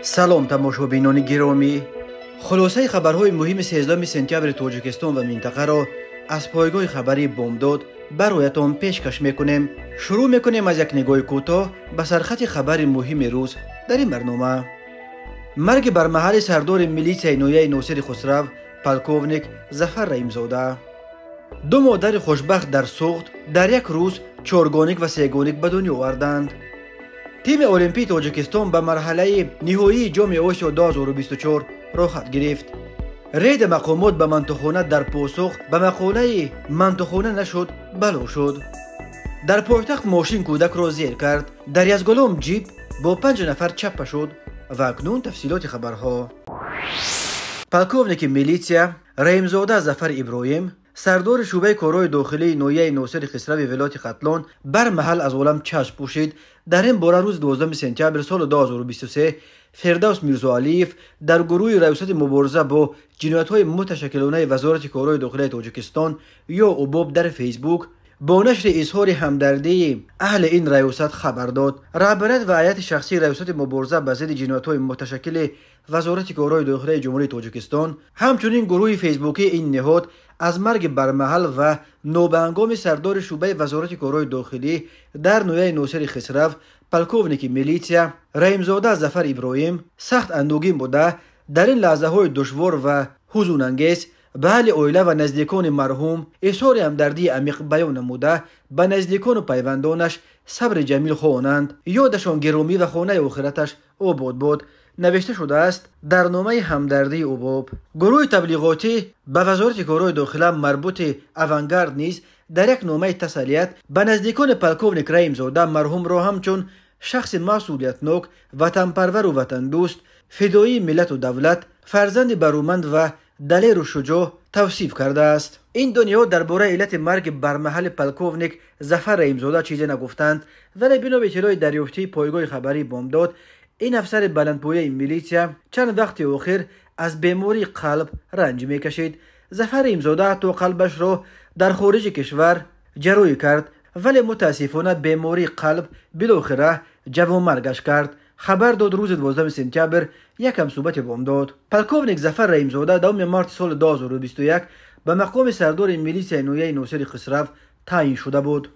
Салом, тамошобинони гиромӣ. Хулосаи хабарҳои муҳими 13 сентябри Тоҷикистон ва минтақаро аз пойгоҳи хабарии Бомдод бароятон пешкаш мекунем. Шурӯъ мекунем аз як нигоҳи кӯтоҳ ба сархати хабари муҳими рӯз дар ин барнома. Марги бармаҳали сардори милитсияи ноҳияи Носири Хусрав, полковник Зафар Раимзода. Ду модари хушбахт дар Суғд дар як рӯз чоргоник ва сегоник ба дунё оварданд. Тими Олимпии Тоҷикистон ба марҳалаи ниҳоии Ҷоми Осиё 2024 роҳхат гирифт. Рейди мақомот ба мантухона дар посух ба мақолаи «Мантухона нашуд, бало шуд». Дар пойтахт мошин кӯдакро зер кард. Дар Язголом ҷип бо 5 нафар чаппа шуд. Ва акнун тафсилоти хабарҳо. Полковники милитсия Раимзода Зафар Иброҳим, сардори шӯъбаи корҳои дохилии ноҳияи Носири Хисрави вилояти Хатлон, бармаҳал аз олам чашм пӯшид. Дар ин бора рӯзи 12 сентябри соли 2023 Фирдавс Мирзоалиев дар гурӯҳи Раёсати мубориза бо ҷиноятҳои муташаккилонаи Вазорати корҳои дохилияи Тоҷикистон ё УБОП дар Фейсбук бо нашри изҳори ҳамдардии аҳли ин раёсат хабар дод. Раҳбарият ва ҳайати шахсии Раёсати мубориза ба зидди ҷиноятҳои муташаккили Вазорати корҳои дохилияи Ҷумҳурии Тоҷикистон, ҳамчунин гурӯҳи фейсбукии ин ниҳод аз марги бармаҳал ва нобаҳангоми сардори шӯъбаи Вазорати корҳои дохилӣ дар ноҳияи Носири Хисрав, полковники милитсия Раимзода Зафар Иброҳим сахт андӯгин буда, дар ин лаҳзаҳои душвор ва ҳузунангез ба аҳли оила ва наздикони марҳум изҳори ҳамдардии амиқ баён намуда, ба наздикону пайвандонаш сабри ҷамил хоҳонанд. Ёдашон гиромӣ ва хонаи охираташ обод бод, навишта шудааст дар номаи ҳамдардии УБОП. Гурӯҳи таблиғотӣ ба Вазорати корҳои дохила марбути Авангард низ дар як номаи тасаллият ба наздикони полковник Раимзода марҳумро ҳамчун шахси масъулиятнок, ватанпарвару ватандӯст, фидоии миллату давлат, фарзанди баруманд ва далеру шуҷоъ тавсиф кардааст. Ин ду ниҳод дар бораи иллати марги бармаҳали полковник Зафар Раимзода чизе нагуфтанд, вале бино ба иттилои дарёфтии пойгоҳи хабарии Бомдод, ин афсари баландпояи милитсия чанд вақти охир аз бемории қалб ранҷ мекашид. Зафар Раимзода ҳатто қалбашро дар хориҷи кишвар ҷарроҳӣ кард, вале мутаассифона бемории қалб билохира ҷавонмаргаш кард, хабар дод рӯзи 12 сентябр як ҳамсӯҳбати Бомдод. Полковник Зафар Раимзода 10 марти соли 2021 ба мақоми сардори милитсияи ноҳияи Носири Хисрав таъин шуда буд.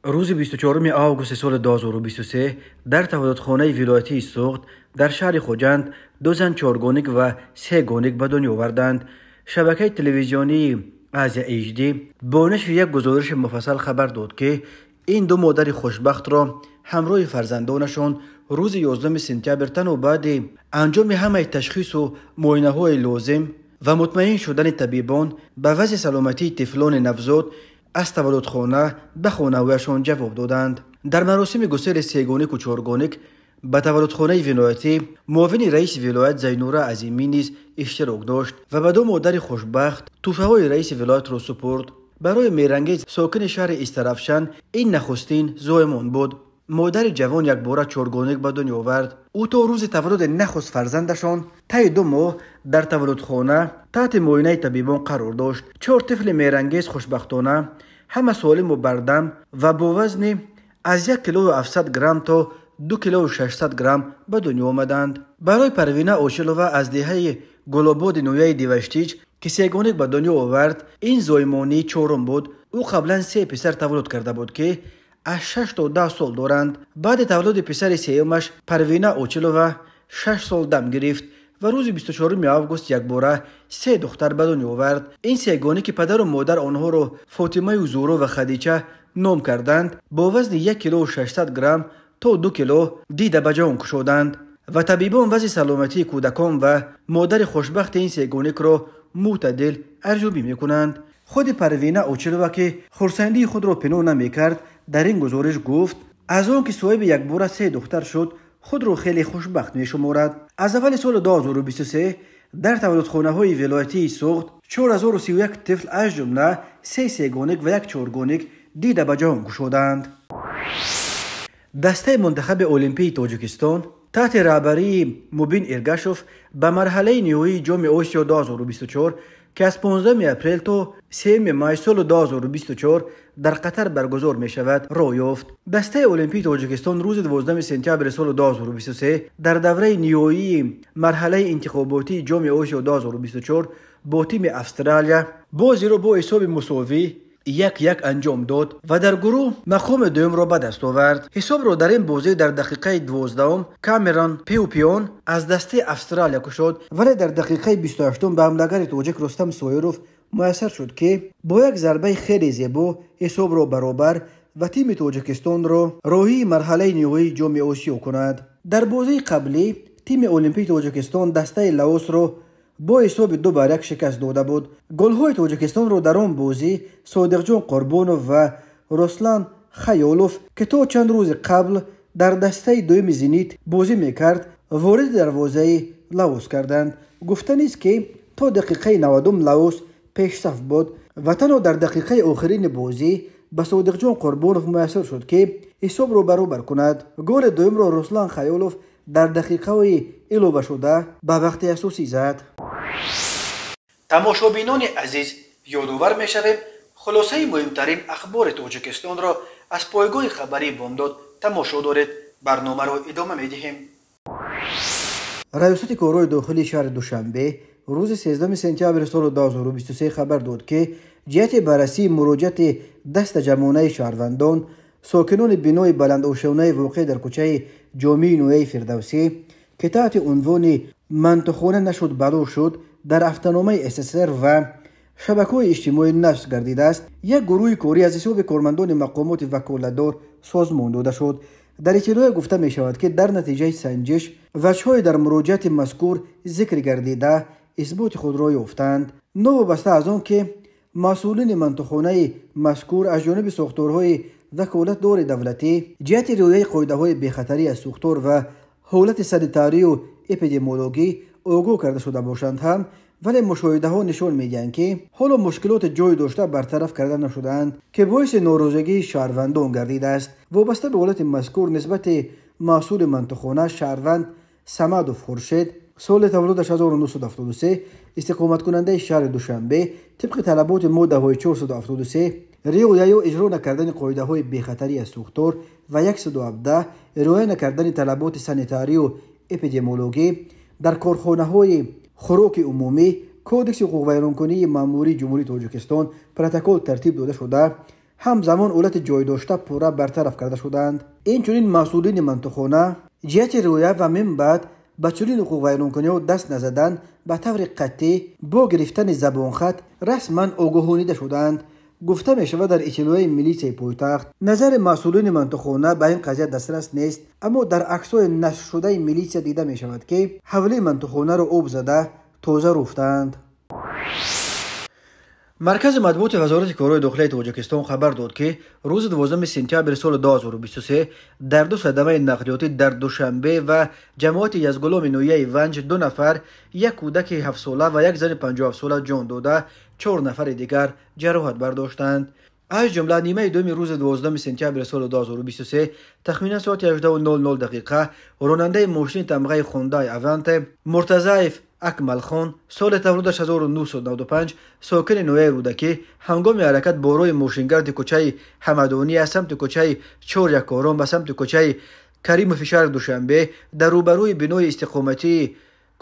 Рӯзи 24 августи соли 2023 дар таваллудхонаи вилоятии Суғд дар шаҳри Хуҷанд ду зан чоргоник ва сегоник ба дунё оварданд. Шабакаи телевизионии Азия HD бо нашри як гузориши муфассал хабар дод, ки ин ду модари хушбахтро ҳамроҳи фарзандонашон рӯзи 11 сентябр танҳо баъди анҷоми ҳамаи ташхису муоинаҳои лозим ва мутмаин шудани табибон ба вазъи саломатии тифлони навзод аз таваллудхона ба хонаҳояшон ҷавоб доданд. Дар маросими гусели сегонику чоргоник ба таваллудхонаи вилоятӣ муовини раиси вилоят Зайнура Азимӣ низ иштирок дошт ва ба ду модари хушбахт тӯҳфаҳои раиси вилоятро супурд. Барои Мерангез, сокини шаҳри Истаравшан, ин нахустин зоимон буд. Модари ҷавон якбора чоргоник ба дунё овард. Ӯ то рӯзи таваллуди нахуст фарзандашон таи 2 моҳ дар таваллудхона таҳти муоинаи табибон қарор дошт. Чор тифли Мерангез хушбахтона ҳама солиму бардам ва бо вазни аз 1 килову 700 грамм то 2 килову 600 грамм ба дунё омаданд. Барои Парвина Ошилова аз деҳаи Гулободи ноҳияи Диваштич, ки сегоник ба дунё овард, ин зоимонии чорум буд. Ӯ қаблан 3 писар таваллуд карда буд, ки аз 6 то 10 сол доранд. Баъди таваллуди писари сеюмаш Парвина Очилова 6 сол дам гирифт ва рӯзи 24 август якбора 3 духтар ба дунё овард. Ин сегоне ки падару модар онҳоро Фотимаю Зуро ва Хадича ном карданд, бо вазни 1 килову 600 грамм то 2 кило дида ба ҷаҳон кушоданд ва табибон вазъи саломатии кӯдакон ва модари хушбахти ин сегоникро мӯътадил арзёбӣ мекунанд. Худи Парвина Очилова, ки хурсандии худро пинҳон намекард, дар ин гузориш гуфт, аз он ки соҳиби якбора 3 духтар шуд, худро хеле хушбахт мешуморад. Аз аввали соли 2023 дар таваллудхонаҳои вилоятии Суғд 4031 тифл, аз ҷумла 3 сегоник ва 1 чоргоник дида ба ҷаҳон кушоданд. Дастаи мунтахаби Олимпии Тоҷикистон таҳти раҳбарии Мубин Эргашов ба марҳалаи ниҳоии Ҷоми Осиё 2024 ки аз 15 апрел то 3 май соли 2024 дар Қатар баргузор мешавад, роҳ ёфт. Дастаи Олимпии Тоҷикистон рӯзи 12 сентябри соли 2023 дар давраи ниҳоии марҳалаи интихоботии Ҷоми Осиё 2024 бо тими Австралия бозиро бо ҳисоби мусовӣ 1-1 анҷом дод ва дар гурӯҳ мақоми дуюмро ба даст овард. Ҳисобро дар ин бозӣ дар дақиқаи 12 Камерон Пиупион аз дастаи Австралия кушод, вале дар дақиқаи 28 ба ҳамлагари тоҷик Рустам Соиров муяссар шуд, ки бо як зарбаи хеле зебо ҳисобро баробар ва тими Тоҷикистонро роҳии марҳалаи ниҳоии Ҷоми Осиё кунад. Дар бозии қаблӣ тими Олимпии Тоҷикистон дастаи Лаосро бо ҳисоби 2-1 шикаст дода буд. Голҳои Тоҷикистонро дар он бозӣ Содиқҷон Қурбонов ва Руслан Хаёлов, ки то чанд рӯзи қабл дар дастаи дуюми Зенит бозӣ мекард, вориди дарвозаи Лаос карданд. Гуфтанист, ки то дақиқаи 90 Лаос пешсаф буд ва танҳо дар дақиқаи охирини бозӣ ба Содиқҷон Қурбонов муяссар шуд, ки ҳисобро баробар кунад. Голи дуюмро Руслан Хаёлов дар дақиқаҳои иловашуда ба вақти асосӣ зад. Тамошобинони азиз, ёдовар мешавем, хулосаи муҳимтарин ахбори Тоҷикистонро аз пойгоҳи хабарии Бомдод тамошо доред. Барномаро идома медиҳем. Раёсати корҳои дохилии шаҳри Душанбе рӯзи 13 сентябри соли 2023 хабар дод, ки ҷиҳати баррасии муроҷиати дастаҷамъонаи шаҳрвандон, сокинони бинои баландошёнаи воқеъ дар кӯчаи Ҷомии ноҳияи Фирдавсӣ, ки таҳти унвони «Мантухона нашуд, бало шуд» дар ҳафтаномаи СССР ва шабакаҳои иҷтимоӣ нашр гардидааст, як гурӯҳи корӣ аз ҳисоби кормандони мақомоти ваколатдор созмон дода шуд. Дар иттилоъе гуфта мешавад, ки дар натиҷаи санҷиш ваҷҳҳои дар муроҷиати мазкур зикр гардида исботи худро ёфтанд. Новобаста аз он ки масъулини мантухонаи мазкур аз ҷониби сохторҳои ваколатдори давлатӣ ҷиҳати риояи қоидаҳои бехатарӣ аз сӯхтор ва ҳолати санитарию эпидемиологӣ огоҳ карда шуда бошанд ҳам, вале мушоҳидаҳо нишон медиҳанд, ки ҳоло мушкилоти ҷой дошта бартараф карда нашудаанд, ки боиси норозигии шаҳрвандон гардидааст. Вобаста ба ҳолати мазкур нисбати масъули мантухона шаҳрванд Самадов Хуршед, соли таваллудаш 1973, истиқоматкунандаи шаҳри Душанбе, тибқи талаботи моддаҳои 473 риоя ё иҷро накардани қоидаҳои бехатарӣ аз сӯхтор ва 117 риоя накардани талаботи санитарию эпидемиологӣ дар корхонаҳои хӯроки умумӣ Кодекси ҳуқуқвайронкунии маъмурии Ҷумҳурии Тоҷикистон протокол тартиб дода шуда, ҳамзамон ҳолати ҷойдошта пурра бартараф карда шудаанд. Инчунин масъулини мантухона ҷиҳати риоя ва минбаъд ба чунин ҳуқуқвайронкуниҳо даст назадан ба таври қатъӣ бо гирифтани забонхат расман огоҳонида шудаанд. Гуфта мешавад дар иттилоъи милитсияи пойтахт. Назари масъулини мантухона ба ин қазия дастрас нест, аммо дар аксҳои нашршудаи милитсия дида мешавад, ки ҳавлии мантухонаро об зада тоза руфтаанд. Маркази матбуоти Вазорати корҳои дохилияи Тоҷикистон хабар дод, ки рӯзи 12 сентябри соли 2023 дар ду садамаи нақлиётӣ дар Душанбе ва ҷамоати Язгуломи ноҳияи Ванҷ 2 нафар, як кӯдаки 7-сола ва як зани 57-сола ҷон дода, 4 нафари дигар ҷароҳат бардоштанд. Аз ҷумла нимаи дуюми рӯзи 12 сентябри соли 2023 тахминан соати 18:00 дақиқа ронандаи мошини тамғаи Хондай Аванте Муртазаев Акмалхон, соли таваллудаш 1995, сокини ноҳияи Рӯдакӣ, ҳангоми ҳаракат бо роҳи мошингарди кӯчаи Ҳамадонӣ аз самти кӯчаи Чорякорон ба самти кӯчаи Каримови шаҳри Душанбе дар рӯбарӯи бинои истиқоматии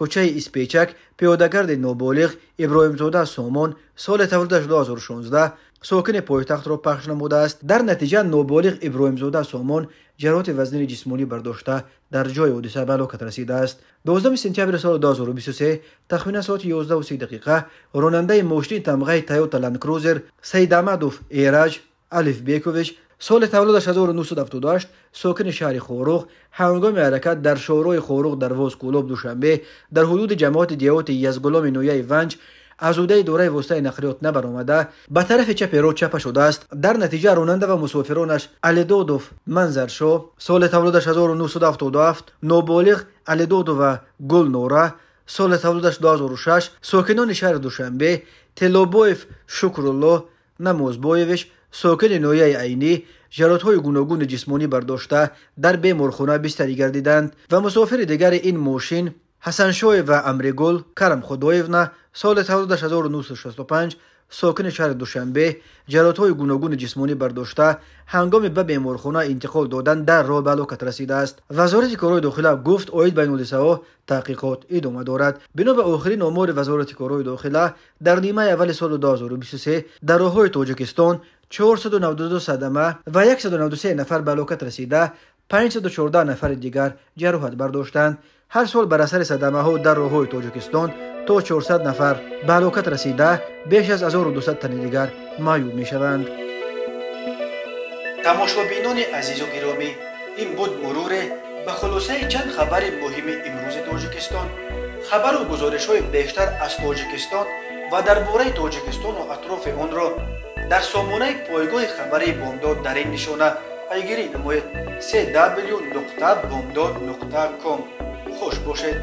кӯчаи Испечак пиёдагарди ноболиғ Иброҳимзода Сомон, соли таваллудаш 2016, сокини пойтахтро пахш намудааст. Дар натиҷа ноболиғ Иброҳимзода Сомон ҷароҳати вазнини ҷисмонӣ бардошта дар ҷои ҳодиса ба ҳалокат расидааст. 12 сентябри соли 2023 тахминан соати 11:30 дақиқа ронандаи мошини тамғаи Toyota Land Cruiser Саидамадов Эраҷ Алифбекович, соли таваллудаш 1978, сокини шаҳри Хоруғ, ҳангоми ҳаракат дар шоҳроҳи Хоруғ Дарвоз Кӯлоб Душанбе дар ҳудуди ҷамоати деҳоти Язгуломи ноҳияи Ванҷ аз ҳудуди дораи воситаи нақлиёт набаромада ба тарафи чапи роҳ чапа шудааст. Дар натиҷа ронанда ва мусофиронаш Алидодов Манзаршо, соли таваллудаш 1977, ноболиғ Алидодова Гулнора, соли таваллудаш 2006, сокинони шаҳри Душанбе, Телобоев Шукрулло Намозбоевич, сокини ноҳияи Айнӣ, ҷароҳатҳои гуногуни ҷисмонӣ бардошта дар беморхона бистарӣ гардиданд ва мусофири дигари ин мошин Ҳасаншоева Амригул Карамхудоевна, Соли таваллудаш 1965, сокини шаҳри Душанбе, ҷароҳатҳои гуногуни ҷисмонӣ бардошта, ҳангоми ба беморхона интиқол додан дар роҳ ба ҳалокат расидааст. Вазорати корҳои дохила гуфт, оид ба ин ҳодисаҳо таҳқиқот идома дорад. Бино ба охирин омори Вазорати корҳои дохила, дар нимаи аввали соли 2023 дар роҳҳои Тоҷикистон 492 садама ва 193 нафар ба ҳалокат расида, 514 нафари дигар ҷароҳат бардоштанд. Ҳар сол бар асари садамаҳо дар роҳҳои Тоҷикистон то 400 нафар ба ҳалокат расида, беш аз 1200 тани дигар маъюб мешаванд. Тамошобинони азизу гиромӣ, ин буд муруре ба хулосаи чанд хабари муҳими имрӯзи Тоҷикистон. Хабару гузоришҳои бештар аз Тоҷикистон ва дар бораи Тоҷикистону атрофи онро дар сомонаи пойгоҳи хабарии Бомдод дар ин нишона пайгирӣ намоед: cw.bomdod.com. Хуш бошед.